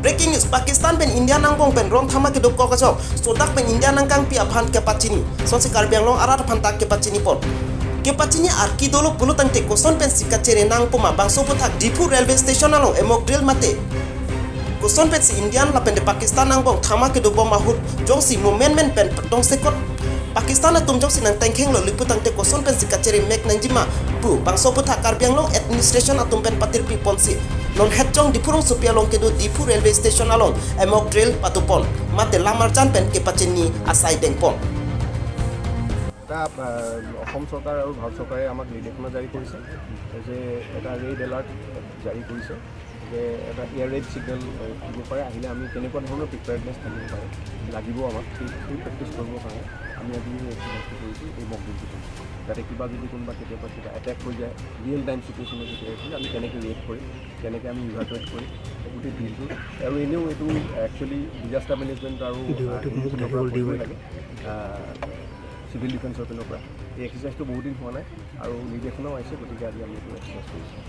Breaking news, Pakistan pen India nang bong pen rom thama ke dup ko kajok sodak pen India nang kang pi aphan ke pachini sonsi Karbi Anglong arar phantak ke pachini pon ke pachini ar ki dolo pulu tangte koson pen sikachere nang puma bangso puthak Diphu railway station alo emok drill mate koson pen si Indian la pen de Pakistan nang bong thama ke dup mahut jongsi movement men pen tong sekot Pakistan atum jong sinang tengkheng lo lipu tangte koson pen sikachere mek nangjima pu bangso puthak Karbi Anglong administration atum pen patir pi ponsi non hetchong dipurong supia long kedu Diphu railway station along emok drill patupon mate lamarjan pen ke pachini asai dengpon. এটা অসম চৰকাৰ আৰু ভাৰত চৰকাৰে আমাক নিৰ্দেশনা জাৰি কৰিছে যে এটা ৰেড এলাৰ্ট জাৰি কৰিছে যে এটা এয়াৰ ৰেড ছিগনেল দিব পাৰে, আহিলে আমি কেনেকুৱা ধৰণৰ প্ৰিপেয়াৰনেছ থাকিব পাৰে লাগিব আমাক, সেই প্ৰেক্টিছ কৰিবৰ কাৰণে আমি আজি এই এক্সাৰচাইজটো কৰিছোঁ, এই মক ড্ৰিলটো কৰিছোঁ, যাতে কিবা যদি কোনোবা কেতিয়াবা কিবা এটেক হৈ যায়, ৰিয়েল টাইম চিটুৱেশ্যনত যেতিয়া আমি কেনেকৈ ৰিয়েক্ট কৰিম, কেনেকৈ আমি ইভাকুৱেট কৰিম, গোটেই ড্ৰিলটো। আৰু এনেও এইটো একচুৱেলি ডিজাষ্টাৰ মেনেজমেণ্ট আৰু লাগে চিভিল ডিফেন্সৰ পিনৰ পৰা এই এক্সাৰচাইজটো বহুত দিন হোৱা নাই আৰু নিৰ্দেশনাও আহিছে, গতিকে আজি আমি এইটো এক্সাৰচাইজ কৰিছোঁ।